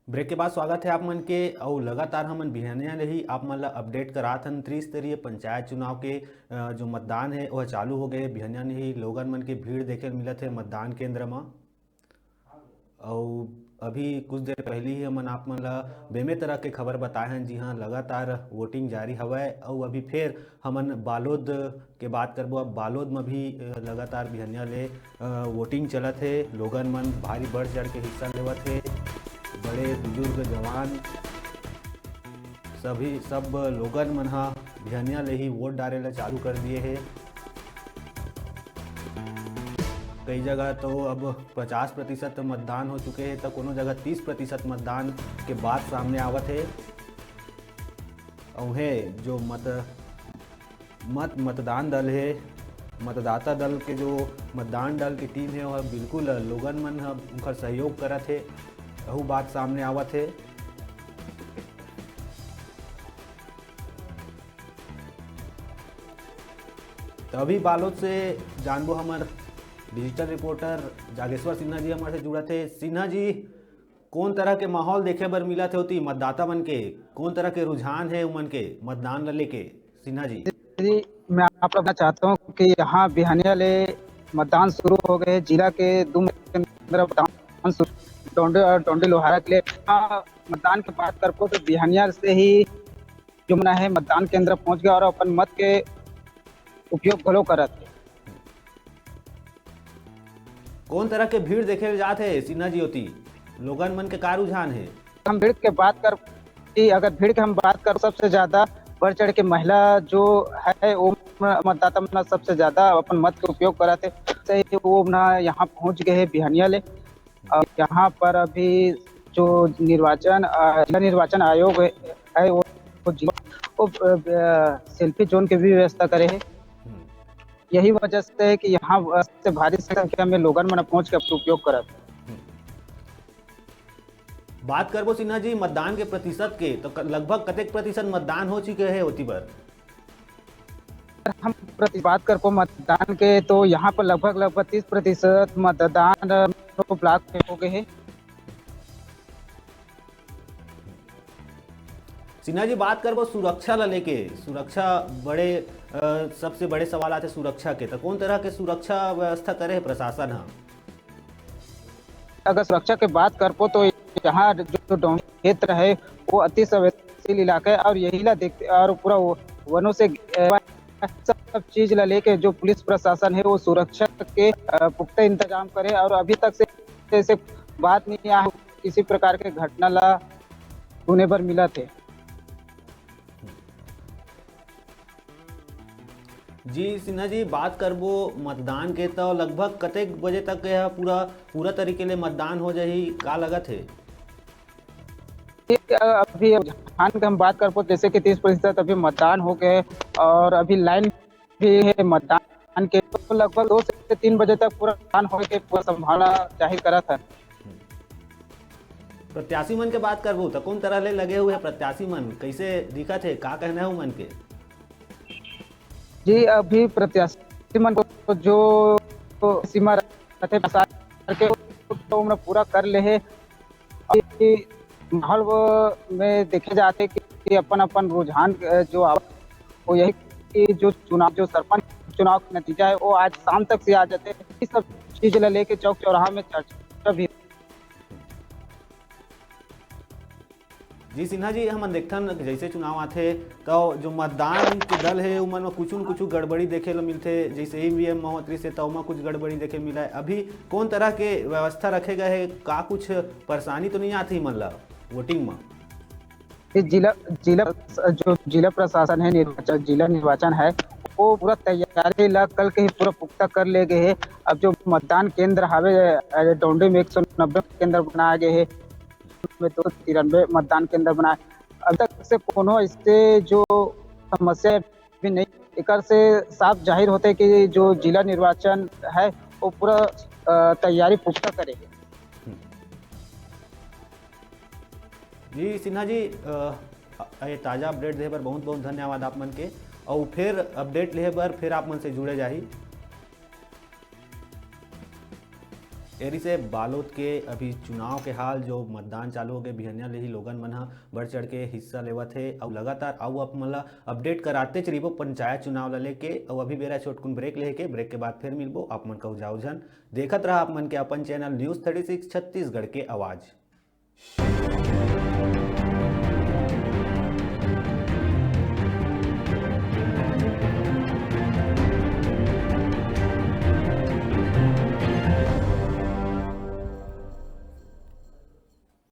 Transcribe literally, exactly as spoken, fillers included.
Break के बाद स्वागत है आप मन के। अउ लगातार हमन बिहनिया ले ही आप मन ला अपडेट करात हन। त्रिस्तरीय पंचायत चुनाव के अ, जो मतदान है वह चालू हो गए। बिहनिया ले ही लोगन मन के भीड़ देखे ल मिलत है मतदान केंद्र म। अउ अभी कुछ देर पहली ही हमन आप मन ला बेमेतरा के खबर बताए हन, जी हाँ, लगातार वोटिंग जारी हवय। अउ अभी फिर हमन बालोद के बात करबो। अब बालोद म भी अ, लगातार बिहनिया ले अ, वोटिंग चलत हे। लोगन मन भारी बढ़ चढ़ के हिस्सा लेवत हे। बड़े बुजुर्ग जवान सभी सब लोगन मन ह बिहनिया ले ही वोट डारे ला चालू कर दिए हे। कई जगह तो अब पचास प्रतिशत मतदान हो चुके हे, तो कोनो जगह तीस प्रतिशत मतदान के बात सामने आवत हे। अउ हे जो मत मत मतदान दल हे, मतदाता दल के जो मतदान दल के टीम हे, वह बिल्कुल लोगन मन ह उनकर सहयोग करत हे, अहू बात सामने आवत हे। तो अभी बालोद से जानबो हमर डिजिटल रिपोर्टर जागेश्वर सिन्हा जी हमर से जुड़त हे। सिन्हा जी, कोन तरह के माहौल देखे बर मिलत हे ओती मतदाता मन के? कोन तरह के रुझान हे उमन के मतदान ल लेके, सिन्हा जी? जी, मैं आप लोग कहना चाहता हूँ कि यहाँ बिहनिया ले मतदान शुरू हो गए। जिला के दो केंद्र मतदान शुरू, डोंडी और डोंडी लोहारा के लिए। हाँ, मतदान के बात करबो तो बिहनिया से ही जो मन हे मतदान केंद्र पहुँच गए और अपन मत के उपयोग घलो करत हे। कोन तरह के भीड़ देखे जात हे सिन्हा जी ओती? लोगन मन के का रुझान हे? हम भीड़ के बात कर कि अगर भीड़ के हम बात कर, सबसे ज्यादा बढ़ चढ़ के महिला जो है वो मतदाता मन सबसे ज्यादा अपन मत के उपयोग करत हे। से वो ना यहाँ पहुँच गए हे बिहनिया ले। और यहाँ पर अभी जो निर्वाचन अ, जिला निर्वाचन आयोग है, है वो, वो जिला वो सेल्फी जोन के भी व्यवस्था करे हे। यही वजह से है कि यहाँ से भारी संख्या में लोगन मन पहुँच के अपन उपयोग करत। बात करबो सिन्हा जी मतदान के प्रतिशत के, तो क-, लगभग कतेक प्रतिशत मतदान हो चुके हे ओती बर? हम प्रति बात करबो मतदान के, तो यहाँ पर लगभग लगभग तीस प्रतिशत मतदान ब्लॉक में हो गए हे। सिन्हा जी, बात करबो सुरक्षा ला लेके, सुरक्षा बड़े अ, सबसे बड़े सवाल आते सुरक्षा के, तो कौन तरह के सुरक्षा व्यवस्था करे हे प्रशासन ह? अगर सुरक्षा के बात करबो तो यहाँ जो डोंडी क्षेत्र है वो अति संवेदनशील इलाका है और यही ला देखते और पूरा वो वनों से अ, सब चीज ला लेके जो पुलिस प्रशासन है वो सुरक्षा के अ, पुख्ता इंतजाम करे और अभी तक से ऐसे बात नहीं आया किसी प्रकार के घटना ला सुने बर मिला थे। जी सिन्हा जी, बात करबो मतदान के, तो लगभग कतेक बजे तक यह पूरा, पूरा तरीके ले मतदान हो जाही, का लगत हे? ठीक, अ, अभी रुझान के हम बात करबो, जैसे कि तीस प्रतिशत अभी मतदान हो गए और अभी लाइन भी है मतदान के, तो लगभग दो से तीन बजे तक पूरा मतदान होए के पूरा संभावना जाहिर करत है। प्रत्याशी मन के बात करबो, तो कौन तरह ले लगे हुए हैं प्रत्याशी मन, कैसे दिखत हे, का कहना है उमन के? जी, अभी प्रत्याशी मन को जो सीमा रथे प्रसार करके तो उमन पूरा कर ले हे। अभी माहौल वो में देखे जाते कि, कि अपन अपन रुझान, अ, जो आव-, वो यही कि जो चुनाव, जो सरपंच चुनाव का नतीजा है, वो आज शाम तक से आ जाते हैं। ये सब चीज ला लेके चौक चौराहा में चर्चा भी। जी सिन्हा जी, हमन देखथन जैसे चुनाव आथे, तो जो मतदान के दल हे, उमन म कुछु न कुछु गड़बड़ी देखे ल मिलथे। जैसे ईवीएम म होत रहिसे, त ओमा कुछ गड़बड़ी देखे मिला है। अभी कौन तरह के व्यवस्था रखे गए हे? का कुछ परेशानी तो नहीं आती मन ला वोटिंग म? ये जिला, जिला, जो जिला प्रशासन है, निर्वाचन, जिला निर्वाचन है, वो पूरा तैयारी ला कल के ही पूरा पुख्ता कर ले गए हे। अब जो मतदान केंद्र हावे, अ, डोंडी में एक सौ नब्बे केंद्र बनाए गए हे, में दो सौ तिरानबे मतदान केंद्र बनाए। अब तक से कोनो ऐसे जो समस्या भी नहीं, एकर से साफ जाहिर होते कि जो जिला निर्वाचन है, वो पूरा, अ, तैयारी पुख्ता करे हे। जी सिन्हा जी, अ, ये ताज़ा अपडेट दे बर बहुत बहुत धन्यवाद आप मन के। और फिर अपडेट ले बर फिर आप मन से जुड़े जाही। एरी से बालोद के अभी चुनाव के हाल, जो मतदान चालू हो गए, बिहनिया ले ही लोगन मन ह बढ़ चढ़ के हिस्सा लेवत हे। अउ लगातार अउ आप मन ला अपडेट कराते च रहिबो पंचायत चुनाव ला लेके। अउ अभी बेरा छोटकुन ब्रेक लेके, ब्रेक के बाद फिर मिलबो। आप मन कहू जाओ झन, देखत रहा आप मन के अपन channel news thirty six Chhattisgarh के आवाज़।